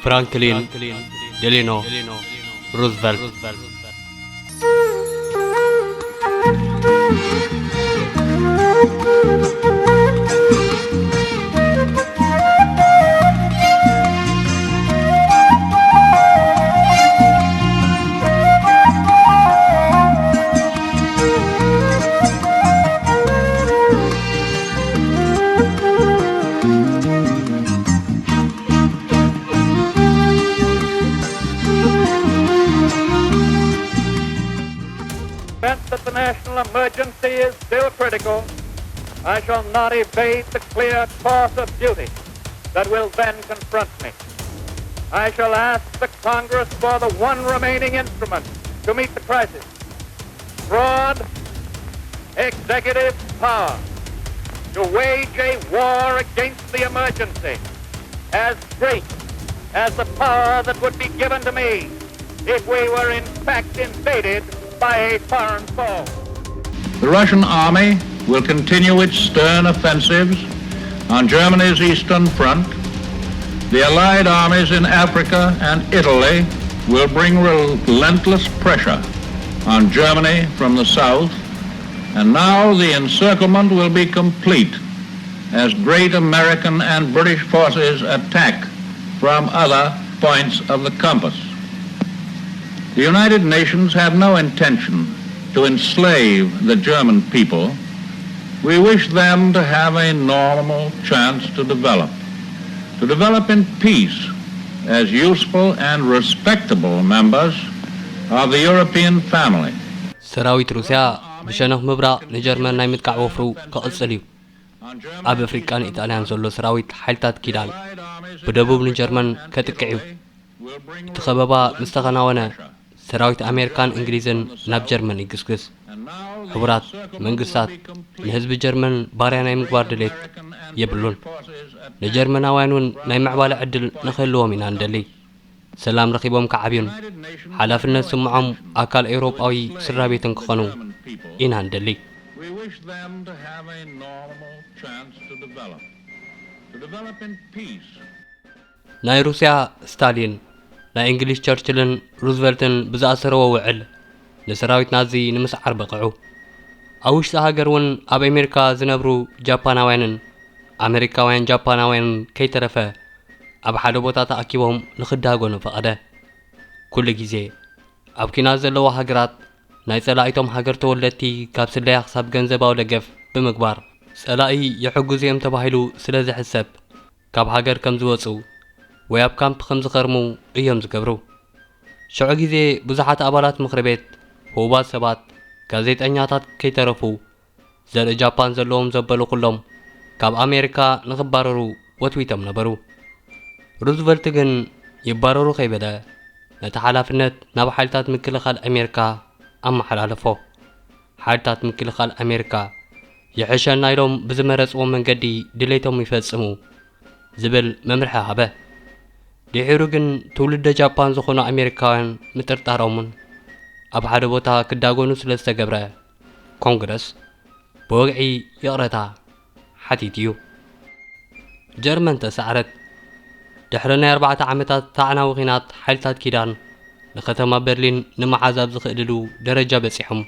ፍራንክሊን ዴሊኖ ሩዝቨልት። That the national emergency is still critical, I shall not evade the clear course of duty that will then confront me. I shall ask the Congress for the one remaining instrument to meet the crisis: broad executive power to wage a war against the emergency as great as the power that would be given to me if we were in fact invaded by a foreign foe. The Russian army will continue its stern offensives on Germany's eastern front. The Allied armies in Africa and Italy will bring relentless pressure on Germany from the south, and now the encirclement will be complete as great American and British forces attack from other points of the compass. The United Nations have no intention to enslave the German people. We wish them to have a normal chance to develop, to develop in peace as useful and respectable members of the European family. ሰራዊት ሩስያ ብሸነኽ ምብራቕ ንጀርመን ናይ ምጥቃዕ ወፍሩ ክቕጽል እዩ። ኣብ ኣፍሪቃ ንኢጣልያን ዘሎ ሰራዊት ሓይልታት ኪዳን ብደቡብ ንጀርመን ከጥቅዕ እዩ። እቲ ከበባ ምስ ተኸናወነ ሰራዊት ኣሜሪካን እንግሊዝን ናብ ጀርመን ይግስግስ። ሕቡራት መንግስታት ንህዝቢ ጀርመን ባርያ ናይ ምግባር ድሌት የብሉን። ንጀርመናውያን እውን ናይ ምዕባለ ዕድል ንክህልዎም ኢና ንደሊ። ሰላም ረኺቦም ክዓብዩን ሓላፍነት ዝስምዖም ኣካል ኤውሮጳዊ ስድራ ቤትን ክኾኑ ኢና ንደሊ። We wish them to have a normal chance to develop, to develop in peace. ናይ ሩስያ ስታሊን፣ ናይ እንግሊዝ ቸርችልን ሩዝቨልትን ብዝኣሰረዎ ውዕል ንሰራዊት ናዚ ንምስዓር በቕዑ። ኣብ ውሽጢ ሃገር እውን ኣብ ኣሜሪካ ዝነብሩ ጃፓናውያንን ኣሜሪካውያን ጃፓናውያንን ከይተረፈ ኣብ ሓደ ቦታ ተኣኪቦም ንኽዳጎኑ ፈቐደ። ኩሉ ግዜ ኣብ ኲናት ዘለዋ ሃገራት ናይ ጸላኢቶም ሃገር ተወለድቲ ካብ ስለያ ክሳብ ገንዘባዊ ደገፍ ብምግባር ጸላኢ የሕጉዝ እዮም ተባሂሉ ስለ ዝሕሰብ ካብ ሃገር ከም ዝወጹ ወይ ኣብ ካምፕ ከም ዝኸርሙ እዮም ዝገብሩ። ሽዑ ግዜ ብዙሓት ኣባላት ምኽሪ ቤት፣ ህቡባት ሰባት፣ ጋዜጠኛታት ከይተረፉ ዘርኢ ጃፓን ዘለዎም ዘበሉ ኩሎም ካብ ኣሜሪካ ንኽባረሩ ወትዊቶም ነበሩ። ሩዝቨልት ግን ይባረሩ ከይበለ ነቲ ሓላፍነት ናብ ሓይልታት ምክልኻል ኣሜሪካ ኣመሓላለፎ። ሓይልታት ምክልኻል ኣሜሪካ ይሕሸና ኢሎም ብዝመረፅዎ መንገዲ ድሌቶም ይፈፅሙ ዝብል መምርሒ ሃበ። ድሒሩ ግን ትውልደ ጃፓን ዝኾኑ ኣሜሪካውያን ምጥርጣሮምን ኣብ ሓደ ቦታ ክዳጎኑ ስለ ዝተገብረ ኮንግረስ ብወግዒ ይቕረታ ሓቲቱ እዩ። ጀርመን ተሳዕረት። ድሕሪ ናይ ኣርባዕተ ዓመታት ኣዕናዊ ኲናት ሓይልታት ኪዳን ንከተማ በርሊን ንምሓዝ ኣብ ዝኽእልሉ ደረጃ በጺሖም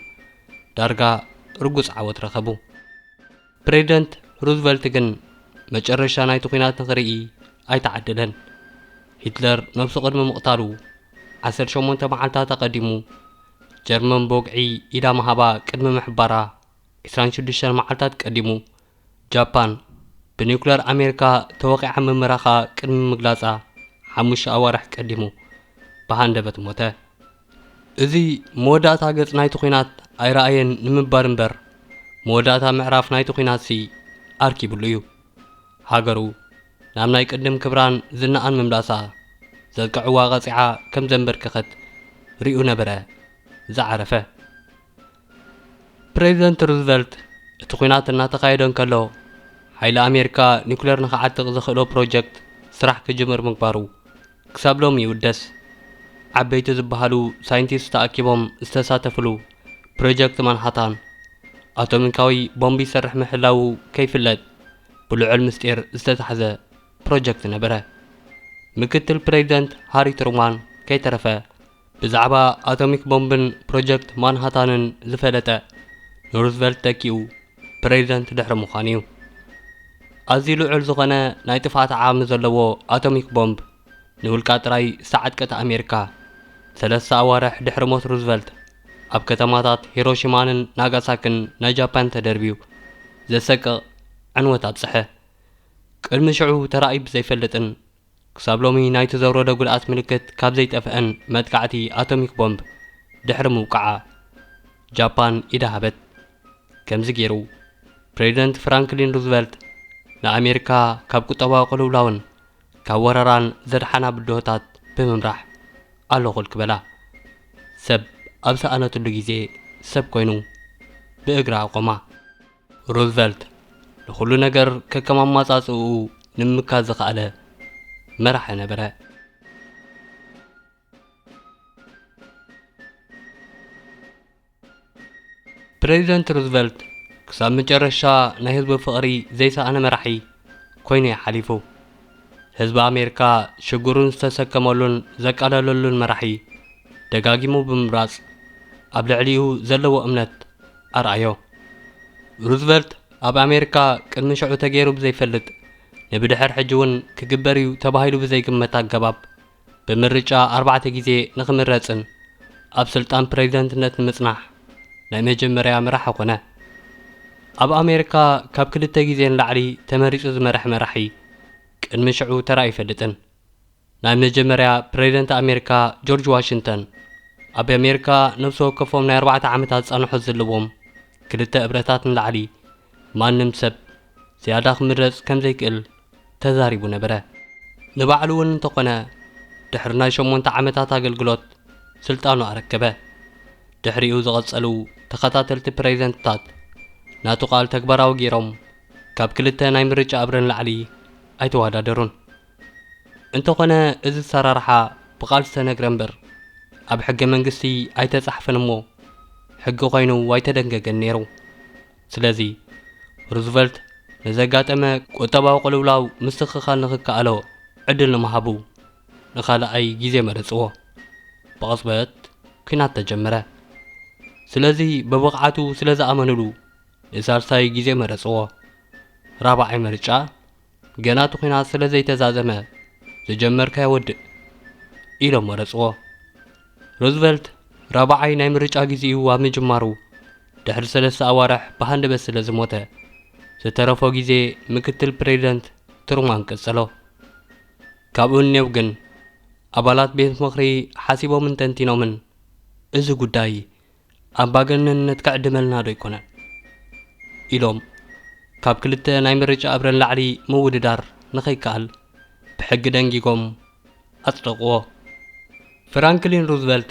ዳርጋ ርጉጽ ዓወት ረኸቡ። ፕሬዚደንት ሩዝቨልት ግን መጨረሻ ናይቲ ኲናት ንኽርኢ ኣይተዓደለን። ሂትለር ነብሱ ቅድሚ ምቕታሉ ዓሰርተ ሸሞንተ መዓልታት ኣቐዲሙ ጀርመን ብወግዒ ኢዳ ምሃባ ቅድሚ ምሕባራ ዕስራን ሽዱሽተን መዓልታት ቀዲሙ ጃፓን ብኒውክለር ኣሜሪካ ተወቒዓ ምምራኻ ቅድሚ ምግላጻ ሓሙሽተ ኣዋርሕ ቀዲሙ ብሃንደበት ሞተ። እዚ መወዳእታ ገጽ ናይቲ ኲናት ኣይረኣየን ንምባል እምበር መወዳእታ ምዕራፍ ናይቲ ኲናትሲ ኣርኪብሉ እዩ። ሃገሩ ናብ ናይ ቅድም ክብራን ዝናኣን ምምላሳ ዘጥቅዕዋ ቀጺዓ ከም ዘንበርከኸት ሪኡ ነበረ ዝዓረፈ። ፕሬዚደንት ሩዝቨልት እቲ ኲናት እናተኻየደ እንከሎ ሓይሊ ኣሜሪካ ኒኩሌር ንኽዓጥቕ ዘኽእሎ ፕሮጀክት ስራሕ ክጅምር ምግባሩ ክሳብ ሎሚ ይውደስ። ዓበይቲ ዝበሃሉ ሳይንቲስት ተኣኪቦም ዝተሳተፍሉ ፕሮጀክት ማንሃታን ኣቶሚካዊ ቦምብ ይሰርሕ ምህላዉ ከይፍለጥ ብልዑል ምስጢር ዝተታሕዘ ፕሮጀክት ነበረ። ምክትል ፕሬዚደንት ሃሪ ትሩማን ከይተረፈ ብዛዕባ ኣቶሚክ ቦምብን ፕሮጀክት ማንሃታንን ዝፈለጠ ንሩዝቨልት ተኪኡ ፕሬዚደንት ድሕሪ ምዃኑ እዩ። ኣዝዩ ልዑል ዝኾነ ናይ ጥፍኣት ዓቕሚ ዘለዎ ኣቶሚክ ቦምብ ንውልቃ ጥራይ ዝተዓጥቀት ኣሜሪካ፣ ሰለስተ ኣዋርሕ ድሕሪ ሞት ሩዝቨልት ኣብ ከተማታት ሂሮሺማንን ናጋሳክን ናይ ጃፓን ተደርብዩ ዘሰቅቕ ዕንወት ኣብጽሐ። ቅድሚ ሽዑ ተራእዩ ብዘይፈልጥን ክሳብ ሎሚ ናይቲ ዘውረዶ ጉድኣት ምልክት ካብ ዘይጠፍአን መጥቃዕቲ ኣቶሚክ ቦምብ ድሕሪ ምውቃዓ፣ ጃፓን ኢዳ ሃበት። ከምዚ ገይሩ፣ ፕሬዚደንት ፍራንክሊን ሩዝቨልት ንኣሜሪካ ካብ ቁጠባዊ ቅልውላውን ካብ ወረራን ዘድሓና ብድሆታት ብምምራሕ ኣለኹ ክበላ፣ ሰብ ኣብ ሰኣነትሉ ግዜ ሰብ ኮይኑ ብእግራ ኣቆማ። ሩዝቨልት ንኹሉ ነገር ከከም ኣማጻጽእኡ ንምምካት ዝኸኣለ መራሒ ነበረ። ፕሬዚደንት ሩዝቨልት ክሳብ መጨረሻ ናይ ህዝቡ ፍቕሪ ዘይሰኣነ መራሒ ኮይኑ እዩ ሓሊፉ። ህዝቢ ኣሜሪካ ሽግሩን ዝተሰከመሉን ዘቃለለሉን መራሒ ደጋጊሙ ብምምራጽ፣ ኣብ ልዕሊኡ ዘለዎ እምነት ኣርኣዮ። ሩዝቨልት ኣብ ኣሜሪካ ቅድሚ ሽዑ ተገይሩ ብዘይፈልጥ፣ ንብድሕር ሕጂ እውን ክግበር እዩ ተባሂሉ ብዘይግመት ኣገባብ፣ ብምርጫ ኣርባዕተ ግዜ ንኽምረጽን ኣብ ስልጣን ፕሬዚደንትነት ንምጽናሕ ናይ መጀመርያ መራሒ ኾነ። ኣብ ኣሜሪካ ካብ ክልተ ግዜ ንላዕሊ ተመሪጹ ዝመርሕ መራሒ ቅድሚ ሽዑ ተራእዩ ኣይፈልጥን። ናይ መጀመርያ ፕሬዚደንት ኣሜሪካ ጆርጅ ዋሽንግተን፣ ኣብ ኣሜሪካ ነፍሲ ወከፎም ናይ ኣርባዕተ ዓመታት ጻንሖት ዘለዎም ክልተ እብረታት ንላዕሊ ማንም ሰብ ዝያዳ ክምረጽ ከም ዘይክእል ተዛሪቡ ነበረ። ንባዕሉ እውን እንተኾነ፣ ድሕሪ ናይ ሸሞንተ ዓመታት ኣገልግሎት ስልጣኑ ኣረከበ። ድሕሪኡ ዝቐጸሉ ተኸታተልቲ ፕሬዚደንትታት ናቱ ቃል ተግባራዊ ገይሮም ካብ ክልተ ናይ ምርጫ እብረ ንላዕሊ ኣይተወዳደሩን። እንተኾነ፣ እዚ ኣሰራርሓ ብቓል ዝተነግረ እምበር ኣብ ሕገ መንግስቲ ኣይተጻሕፈን እሞ፣ ሕጊ ኮይኑ ኣይተደንገገን ነይሩ። ስለዚ፣ ሩዝቨልት ንዘጋጠመ ቁጠባዊ ቅልውላው ምስትኽኻል ንኽከኣሎ ዕድል ንምሃቡ ንኻልኣይ ግዜ መረጽዎ። ብቕጽበት ኲናት ተጀመረ። ስለዚ፣ ብብቕዓቱ ስለ ዝኣመኑሉ ንሳልሳይ ግዜ መረጽዎ። ራብዓይ ምርጫ፣ ገና እቲ ኲናት ስለ ዘይተዛዘመ፣ ዝጀመርካዮ ወድእ ኢሎም መረጽዎ። ሩዝቨልት ራብዓይ ናይ ምርጫ ግዜኡ ኣብ ምጅማሩ፣ ድሕሪ ሰለስተ ኣዋርሕ ብሃንደበት ስለ ዝሞተ፣ ዝተረፎ ግዜ ምክትል ፕሬዚደንት ትሩማን ቀጸሎ። ካብኡ እኔው ግን፣ ኣባላት ቤት ምኽሪ ሓሲቦምን ተንቲኖምን፣ እዚ ጉዳይ ኣምባገነንነት ክዕድመልና ዶ ኣይኮነን? ኢሎም ካብ ክልተ ናይ ምርጫ እብረ ንላዕሊ ምውድዳር ንኸይከኣል ብሕጊ ደንጊጎም ኣጽደቕዎ። ፍራንክሊን ሩዝቨልት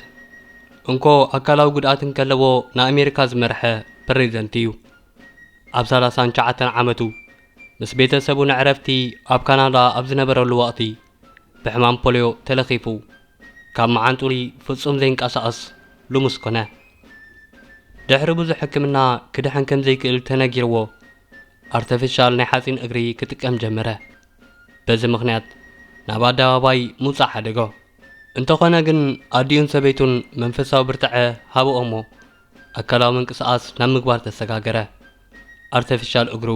እንኮ ኣካላዊ ጉድኣት እንከለዎ ንኣሜሪካ ዝመርሐ ፕሬዚደንት እዩ። ኣብ ሰላሳን ትሽዓተን ዓመቱ ምስ ቤተሰቡ ንዕረፍቲ ኣብ ካናዳ ኣብ ዝነበረሉ ወቕቲ፣ ብሕማም ፖልዮ ተለኺፉ፣ ካብ መዓንጡሊ ፍጹም ዘይንቀሳቐስ ልሙስ ኮነ። ድሕሪ ብዙሕ ሕክምና ክድሕን ከም ዘይክእል ተነጊርዎ፣ ኣርተፊሻል ናይ ሓጺን እግሪ ክጥቀም ጀመረ። በዚ ምኽንያት ናብ ኣደባባይ ምውጻእ ሓደጎ። እንተኾነ ግን፣ ኣዲኡን ሰበይቱን መንፈሳዊ ብርትዐ ሃብኦ እሞ፣ ኣካላዊ ምንቅስቓስ ናብ ምግባር ተሰጋገረ። ኣርተፊሻል እግሩ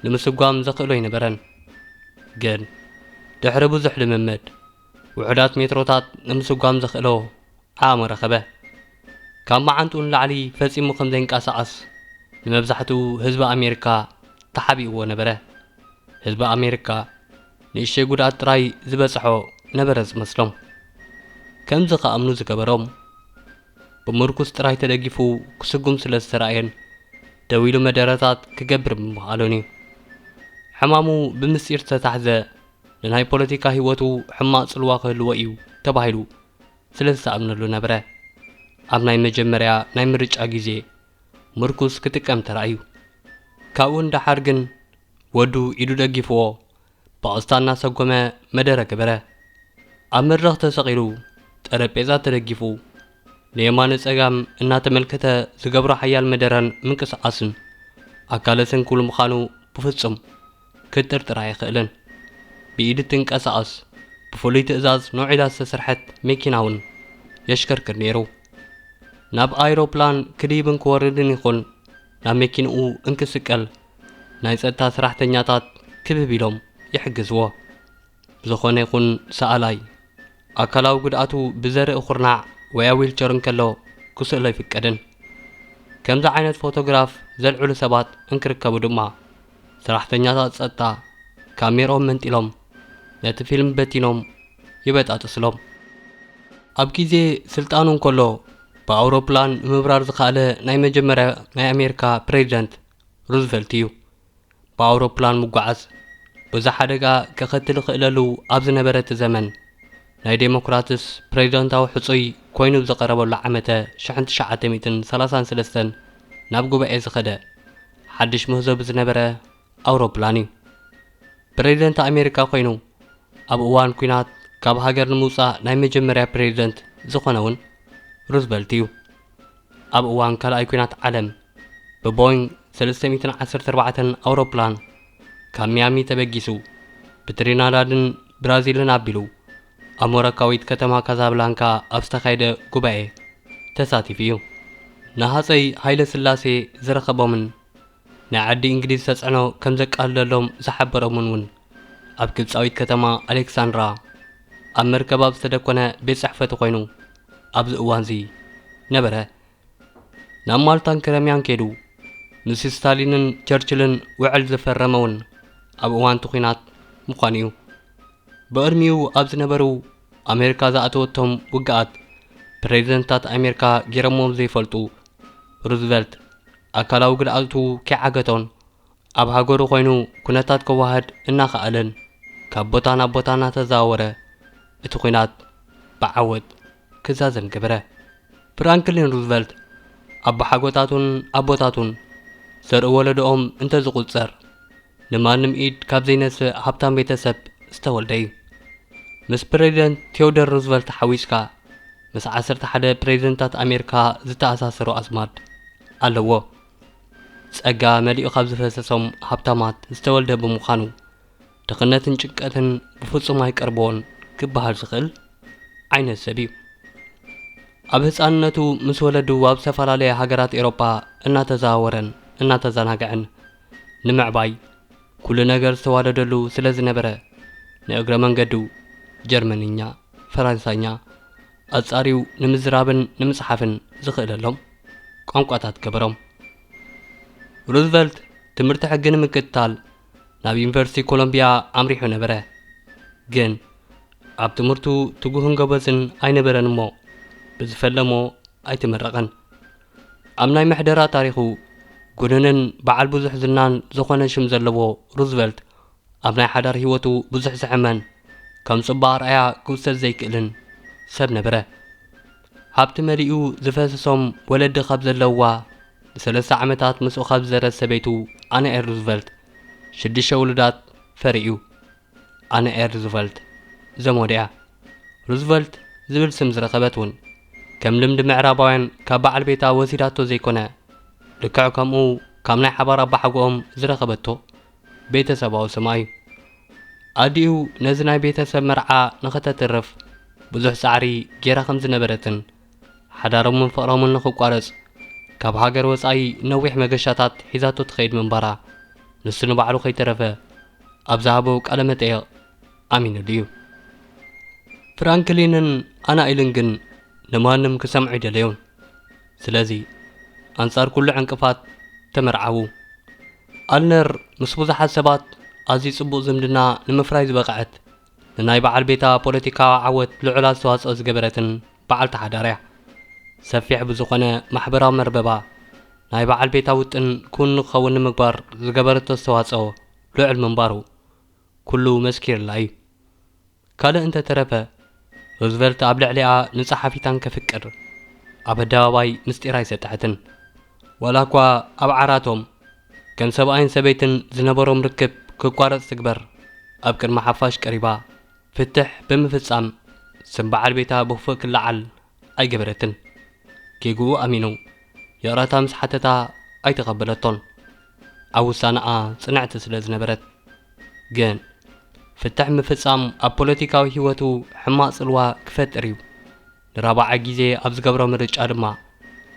ንምስጓም ዘኽእሎ ኣይነበረን። ግን ድሕሪ ብዙሕ ልምምድ፣ ውሑዳት ሜትሮታት ንምስጓም ዘኽእሎ ዓቕሚ ረኸበ። ካብ መዓንጥኡ ንላዕሊ ፈጺሙ ከም ዘይንቀሳቐስ ንመብዛሕትኡ ህዝቢ ኣሜሪካ ተሓቢእዎ ነበረ። ህዝቢ ኣሜሪካ ንእሽተይ ጉድኣት ጥራይ ዝበጽሖ ነበረ ዝመስሎም። ከምዚ ክኣምኑ ዝገበሮም፣ ብምርኩስ ጥራይ ተደጊፉ ክስጉም ስለ ዝተራእየን፣ ደው ኢሉ መደረታት ክገብር ብምኽኣሉን እዩ። ሕማሙ ብምስጢር ዝተታሕዘ፣ ንናይ ፖለቲካ ህይወቱ ሕማቕ ጽልዋ ክህልዎ እዩ ተባሂሉ ስለ ዝተኣምነሉ ነበረ። ኣብ ናይ መጀመርያ ናይ ምርጫ ግዜ ምርኩስ ክጥቀም ተራእዩ። ካብኡ ንደሓር ግን፣ ወዱ ኢዱ ደጊፍዎ፣ ብቐስታ እናሰጎመ መደረ ገበረ። ኣብ መድረኽ ተሰቒሉ፣ ጠረጴዛ ተደጊፉ፣ ንየማን ንጸጋም እናተመልከተ ዝገብሮ ሓያል መደረን ምንቅስቓስን፣ ኣካለ ስንኩል ምዃኑ ብፍጹም ክጥርጥር ኣይኽእልን። ብኢድ እትንቀሳቐስ፣ ብፍሉይ ትእዛዝ ንውዒላ ዝተሰርሐት መኪና እውን የሽከርክር ነይሩ። ናብ ኣይሮፕላን ክድይብን ክወርድን ይኹን ናብ መኪንኡ እንክስቀል ናይ ጸጥታ ሰራሕተኛታት ክብብ ኢሎም ይሕግዝዎ። ብዝኾነ ይኹን ሰኣላይ ኣካላዊ ጉድኣቱ ብዘርኢ ኩርናዕ ወይ ኣብ ዊልቸር እንከሎ ክስእሎ ኣይፍቀድን። ከምዚ ዓይነት ፎቶግራፍ ዘልዕሉ ሰባት እንክርከቡ ድማ ሰራሕተኛታት ጸጥታ ካሜርኦም መንጢሎም ነቲ ፊልም በቲኖም ይበጣጥስሎም። ኣብ ግዜ ስልጣኑ እንከሎ ብኣውሮፕላን ምብራር ዝኸኣለ ናይ መጀመርያ ናይ ኣሜሪካ ፕሬዚደንት ሩዝቨልት እዩ። ብኣውሮፕላን ምጓዓዝ ብዙሕ ሓደጋ ከኸትል ይኽእለሉ ኣብ ዝነበረ እቲ ዘመን ናይ ዴሞክራትስ ፕሬዚደንታዊ ሕጹይ ኮይኑ ኣብ ዝቐረበሉ ዓመተ ሽሕን ትሽዓተ ሚእትን ሰላሳን ሰለስተን ናብ ጉባኤ ዝኸደ ሓድሽ ምህዞ ብዝነበረ ኣውሮፕላን እዩ። ፕሬዚደንት ኣሜሪካ ኮይኑ ኣብ እዋን ኲናት ካብ ሃገር ንምውጻእ ናይ መጀመርያ ፕሬዚደንት ዝኾነ እውን ሩዝቨልት እዩ። ኣብ እዋን ካልኣይ ኲናት ዓለም ብቦይንግ ሰለስተ ሚእትን ዓሰርተ ኣርባዕተን ኣውሮፕላን ካብ ሚያሚ ተበጊሱ ብትሪናዳድን ብራዚልን ኣቢሉ ኣብ ሞሮካዊት ከተማ ካዛብላንካ ኣብ ዝተኻየደ ጉባኤ ተሳቲፉ እዩ። ንሃጸይ ሃይለ ስላሴ ዝረኸቦምን ናይ ዓዲ እንግሊዝ ተጽዕኖ ከም ዘቃልለሎም ዝሓበሮምን እውን ኣብ ግብጻዊት ከተማ ኣሌክሳንድራ ኣብ መርከብ ኣብ ዝተደኮነ ቤት ጽሕፈቱ ኮይኑ ኣብዚ እዋንዚ ነበረ። ናብ ማልታን ክረምያን ከይዱ ምስ ስታሊንን ቸርችልን ውዕል ዝፈረመ እውን ኣብ እዋን እቲ ኲናት ምዃኑ እዩ። ብቕድሚኡ ኣብ ዝነበሩ ኣሜሪካ ዝኣተወቶም ውግኣት ፕሬዚደንታት ኣሜሪካ ገይሮምዎም ዘይፈልጡ ሩዝቨልት ኣካላዊ ጉድኣቱ ከይዓገቶን ኣብ ሃገሩ ኮይኑ ኩነታት ከዋህድ እናኸኣለን ካብ ቦታ ናብ ቦታ እናተዘዋወረ እቲ ኲናት ብዓወት ክዛዘም ገበረ። ፍራንክሊን ሩዝቨልት ኣቦሓጎታቱን ኣቦታቱን ዘርኢ ወለዶኦም እንተዝቑጸር ንማንም ኢድ ካብ ዘይነስእ ሃብታም ቤተሰብ ዝተወልደ እዩ። ምስ ፕሬዚደንት ቴዎዶር ሩዝቨልት ሓዊስካ ምስ ዓሰርተ ሓደ ፕሬዚደንታት ኣሜሪካ ዝተኣሳሰሩ ኣዝማድ ኣለዎ። ጸጋ መሊኡ ካብ ዝፈሰሶም ሃብታማት ዝተወልደ ብምዃኑ ድኽነትን ጭንቀትን ብፍጹም ኣይቀርቦን ክበሃል ዝኽእል ዓይነት ሰብ እዩ። ኣብ ህጻንነቱ ምስ ወለዱ ኣብ ዝተፈላለያ ሃገራት ኤውሮጳ እናተዘዋወረን እናተዘናግዐን ንምዕባይ ኩሉ ነገር ዝተዋደደሉ ስለ ዝነበረ ንእግረ መንገዱ ጀርመንኛ፣ ፈረንሳኛ ኣጻርዩ ንምዝራብን ንምጽሓፍን ዝኽእለሎም ቋንቋታት ገበሮም። ሩዝቨልት ትምህርቲ ሕጊ ንምክትታል ናብ ዩኒቨርሲቲ ኮሎምቢያ ኣምሪሑ ነበረ። ግን ኣብ ትምህርቱ ትጉህን ጎበዝን ኣይነበረን እሞ ብዝፈለሞ ኣይተመረቐን። ኣብ ናይ ምሕደራ ታሪኹ ጉኑንን በዓል ብዙሕ ዝናን ዝኾነ ሽም ዘለዎ ሩዝቨልት ኣብ ናይ ሓዳር ህይወቱ ብዙሕ ዝሕመን ከም ጽቡቕ ኣርኣያ ክውሰድ ዘይክእልን ሰብ ነበረ። ሃብቲ መሊኡ ዝፈሰሶም ወለዲ ካብ ዘለውዋ ንሰለስተ ዓመታት ምስኡ ካብ ዝዘረት ሰበይቱ ኣና ኤል ሩዝቨልት ሽዱሽተ ውሉዳት ፈርዩ። ኣና ኤል ሩዝቨልት ዘሞደያ ሩዝቨልት ዝብል ስም ዝረኸበት እውን ከም ልምዲ ምዕራባውያን ካብ በዓል ቤታ ወሲዳቶ ዘይኮነ ልክዕ ከምኡ ካብ ናይ ሓባር ኣባሓጎኦም ዝረኸበቶ ቤተሰባዊ ስማ እዩ። ኣዲኡ ነዚ ናይ ቤተሰብ መርዓ ንኸተትርፍ ብዙሕ ጻዕሪ ጌራ ከም ዝነበረትን ሓዳሮምን ፍቕሮምን ንኽቋረጽ ካብ ሃገር ወጻኢ ነዊሕ መገሻታት ሒዛቶ ትኸይድ ምንባራ ንሱ ንባዕሉ ከይተረፈ ኣብ ዝሃቦ ቃለ መጠየቕ ኣሚኑሉ እዩ። ፍራንክሊንን ኣናኢልን ግን ንማንም ክሰምዑ ኣይደለዩን። ስለዚ ኣንጻር ኩሉ ዕንቅፋት ተመርዓዉ። ኣልነር ምስ ብዙሓት ሰባት ኣዝዩ ጽቡቕ ዝምድና ንምፍራይ ዝበቕዐት ንናይ በዓል ቤታ ፖለቲካዊ ዓወት ልዑል ኣስተዋጽኦ ዝገበረትን በዓልቲ ሓዳር እያ። ሰፊሕ ብዝኾነ ማሕበራዊ መርበባ ናይ በዓል ቤታ ውጥን ክውን ንክኸውን ንምግባር ዝገበረቶ ኣስተዋጽኦ ልዑል ምንባሩ ኩሉ መስኪርላ እዩ። ካልእ እንተተረፈ ሩዝቨልት ኣብ ልዕሊኣ ንጸሓፊታን ከፍቅር ኣብ ኣደባባይ ምስጢር ኣይሰጥሐትን። ዋላ እኳ ኣብ ዓራቶም ከም ሰብኣይን ሰበይትን ዝነበሮም ርክብ ክቋረጽ ትግበር ኣብ ቅድሚ ሓፋሽ ቀሪባ ፍትሕ ብምፍጻም ስም በዓል ቤታ ብኽፉእ ክለዓል ኣይገበረትን። ጌግኡ ኣሚኑ ይቕረታ ምስ ሓተታ ኣይተቐበለቶን። ኣብ ውሳነኣ ጽንዕቲ ስለ ዝነበረት። ግን ፍትሕ ምፍጻም ኣብ ፖለቲካዊ ህይወቱ ሕማቕ ጽልዋ ክፈጥር እዩ። ንራብዓይ ግዜ ኣብ ዝገብሮ ምርጫ ድማ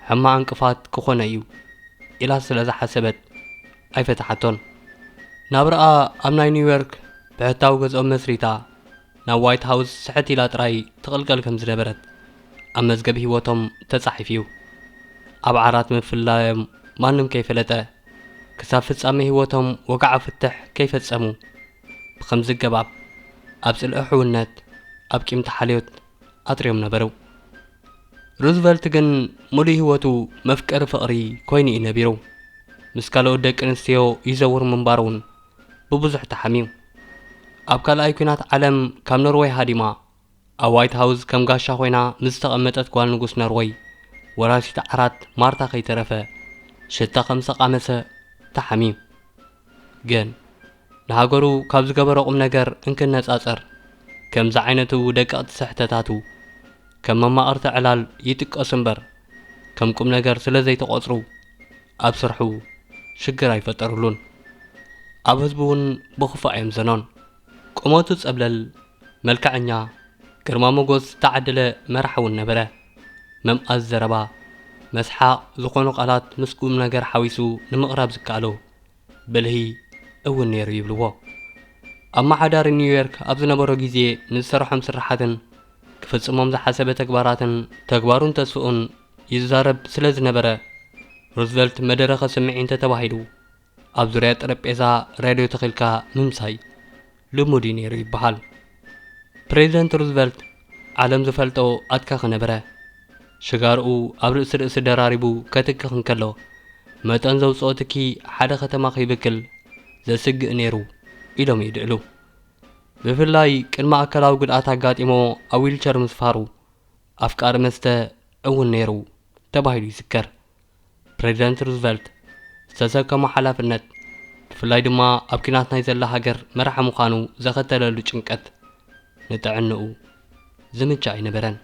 ሕማቕ ዕንቅፋት ክኾነ እዩ ኢላ ስለ ዝሓሰበት ኣይፈትሓቶን። ናብራኣ ኣብ ናይ ኒውዮርክ ብሕታዊ ገዝኦም መስሪታ ናብ ዋይት ሃውስ ስሕት ኢላ ጥራይ ትቕልቀል ከም ዝነበረት ኣብ መዝገብ ህይወቶም ተጻሒፉ እዩ። ኣብ ዓራት ምፍላዮም ማንም ከይፈለጠ ክሳብ ፍጻሜ ህይወቶም ወግዓዊ ፍትሕ ከይፈጸሙ ብኸምዚ ገባብ ኣብ ጽልኢ ሕውነት ኣብ ቂም ተሓልዮት ኣጥርዮም ነበሩ። ሩዝቨልት ግን ሙሉእ ህይወቱ መፍቀሪ ፍቕሪ ኮይኑ እዩ ነቢሩ። ምስ ካልኦት ደቂ ኣንስትዮ ይዘውር ምንባሩ እውን ብብዙሕ ተሓምዩ። ኣብ ካልኣይ ኲናት ዓለም ካብ ኖርወይ ሃዲማ ኣብ ዋይት ሃውስ ከም ጋሻ ኮይና ምስ ዝተቐመጠት ጓል ንጉስ ኖርወይ ወራሲት ዓራት ማርታ ከይተረፈ ሽታ ከም ዝተቓመሰ ተሓምዩ። ግን ንሃገሩ ካብ ዝገበሮ ቁም ነገር እንክነጻጸር ከምዚ ዓይነቱ ደቀቕቲ ስሕተታቱ ከም መማቕርቲ ዕላል ይጥቀሱ እምበር ከም ቁም ነገር ስለ ዘይተቖጽሩ ኣብ ስርሑ ሽግር ኣይፈጠሩሉን። ኣብ ህዝቡ እውን ብኽፉእ ኣየምዘኖን። ቁመቱ ጸብለል፣ መልክዐኛ፣ ግርማ ሞጎስ ዝተዓደለ መራሒ እውን ነበረ። መምኣዝ ዘረባ፣ መስሓቕ ዝኾኑ ቃላት ምስ ቁም ነገር ሓዊሱ ንምቕራብ ዝከኣሎ ብልሂ እውን ነይሩ ይብልዎ። ኣመሓዳሪ ኒውዮርክ ኣብ ዝነበሮ ግዜ ንዝሰርሖም ስርሓትን ክፍጽሞም ዝሓሰበ ተግባራትን ተግባሩን ተስፍኡን ይዛረብ ስለ ዝነበረ ሩዝቨልት መደረኸ ስምዒ እንተተባሂሉ ኣብ ዙርያ ጠረጴዛ ሬድዮ ተኺልካ ምምሳይ ልሙድ እዩ ነይሩ ይበሃል። ፕሬዚደንት ሩዝቨልት ዓለም ዝፈልጦ ኣትካኺ ነበረ። ሽጋርኡ ኣብ ርእሲ ርእሲ ደራሪቡ ከትክኽ እንከሎ መጠን ዘውፅኦ ትኪ ሓደ ከተማ ከይብክል ዘስግእ ነይሩ ኢሎም ይድእሉ። ብፍላይ ቅድሚ ኣካላዊ ጉድኣት ኣጋጢሞ ኣብ ዊልቸር ምስፋሩ ኣፍቃሪ መስተ እውን ነይሩ ተባሂሉ ይዝከር። ፕሬዚደንት ሩዝቨልት ዝተሰከሞ ሓላፍነት ብፍላይ ድማ ኣብ ኲናት ናይ ዘላ ሃገር መራሒ ምዃኑ ዘኸተለሉ ጭንቀት ንጥዕንኡ ዝምቹ ኣይነበረን።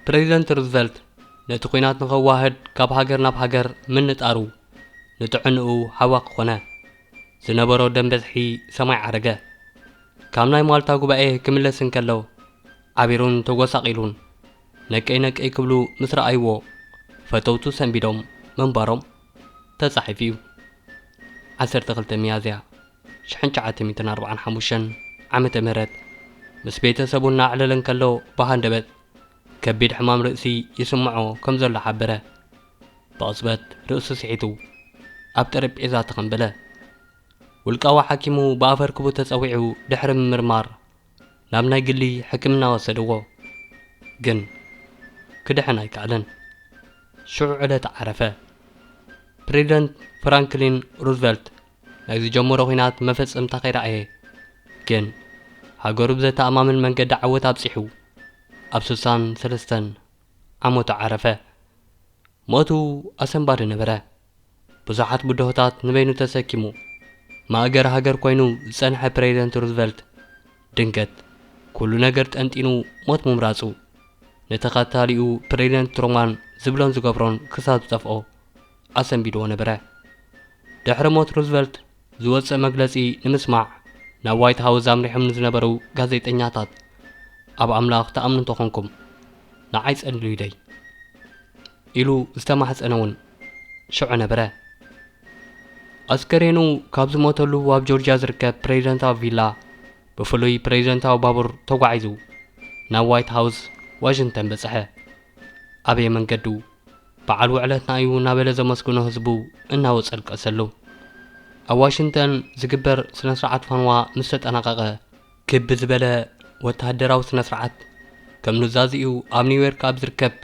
ፕሬዚደንት ሩዝቨልት ነቲ ኲናት ንኸዋህድ ካብ ሃገር ናብ ሃገር ምንጣሩ ንጥዕንኡ ሃዋኺ ኮነ። ዝነበሮ ደም በዝሒ ሰማይ ዓረገ። ካብ ናይ ማልታ ጉባኤ ክምለስ እንከሎ ዓቢሩን ተጎሳቒሉን ነቀይ ነቀይ ክብሉ ምስ ረኣይዎ ፈተውቱ ሰንቢዶም ምንባሮም ተጻሒፉ እዩ። ዓሰርተ ክልተ ሚያዝያ ሽሕን ትሽዓተ ሚእትን ኣርባዓን ሓሙሽተን ዓመተ ምህረት ምስ ቤተሰቡ እናዕለለ እንከሎ ብሃንደበት ከቢድ ሕማም ርእሲ ይስምዖ ከም ዘሎ ሓበረ። ብቕጽበት ርእሱ ስሒቱ ኣብ ጠረጴዛ ተኸምበለ። ውልቃዊ ሓኪሙ ብኣፈርክቡ ተጸዊዑ ድሕሪ ምምርማር ናብ ናይ ግሊ ሕክምና ወሰድዎ። ግን ክድሕን ኣይከኣለን። ሽዑ ዕለት ዓረፈ። ፕሬዚደንት ፍራንክሊን ሩዝቨልት ናይ ዝጀመሮ ኲናት መፈጸምታ ከይረኣየ ግን ሃገሩ ብዘተኣማምን መንገዲ ዓወት ኣብጺሑ ኣብ ስሳን ሰለስተን ዓመቱ ዓረፈ። ሞቱ ኣሰንባዲ ነበረ። ብዙሓት ብድሆታት ንበይኑ ተሰኪሙ ማእገር ሃገር ኮይኑ ዝጸንሐ ፕሬዚደንት ሩዝቨልት ድንገት ኩሉ ነገር ጠንጢኑ ሞት ምምራጹ ንተኸታሊኡ ፕሬዚደንት ትሩማን ዝብሎን ዝገብሮን ክሳብ ዝጠፍኦ ኣሰንቢድዎ ነበረ። ድሕሪ ሞት ሩዝቨልት ዝወጽእ መግለጺ ንምስማዕ ናብ ዋይት ሃውስ ኣምሪሖም ንዝነበሩ ጋዜጠኛታት፣ ኣብ ኣምላኽ ትኣምኑ እንተኾንኩም ንዓይ ጸልዩለይ ኢሉ ዝተማሕጸነ እውን ሽዑ ነበረ። ኣስከሬኑ ካብ ዝሞተሉ ኣብ ጆርጅያ ዝርከብ ፕሬዚደንታዊ ቪላ ብፍሉይ ፕሬዚደንታዊ ባቡር ተጓዒዙ ናብ ዋይት ሃውስ ዋሽንግተን በጽሐ። ኣበየ መንገዱ በዓል ውዕለትና እዩ እናበለ ዘመስግኖ ህዝቡ እናወጸ ኣልቀሰሉ። ኣብ ዋሽንግተን ዝግበር ስነ ስርዓት ፋንዋ ምስ ተጠናቐቐ ክብ ዝበለ ወተሃደራዊ ስነ ስርዓት ከም ኑዛዜኡ ኣብ ኒውዮርክ ኣብ ዝርከብ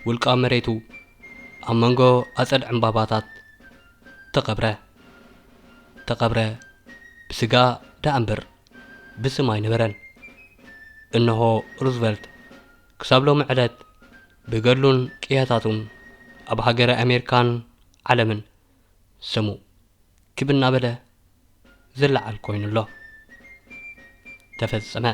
ውልቃዊ መሬቱ ኣብ መንጎ ኣጸድ ዕምባባታት ተቐብረ። ተቐብረ ብስጋ ደኣ እምበር ብስም ኣይነበረን። እነሆ ሩዝቨልት ክሳብ ሎሚ ዕለት ብገድሉን ቅያታቱን ኣብ ሃገረ ኣሜሪካን ዓለምን ስሙ ክብ እናበለ ዝለዓል ኮይኑ ኣሎ። ተፈጸመ።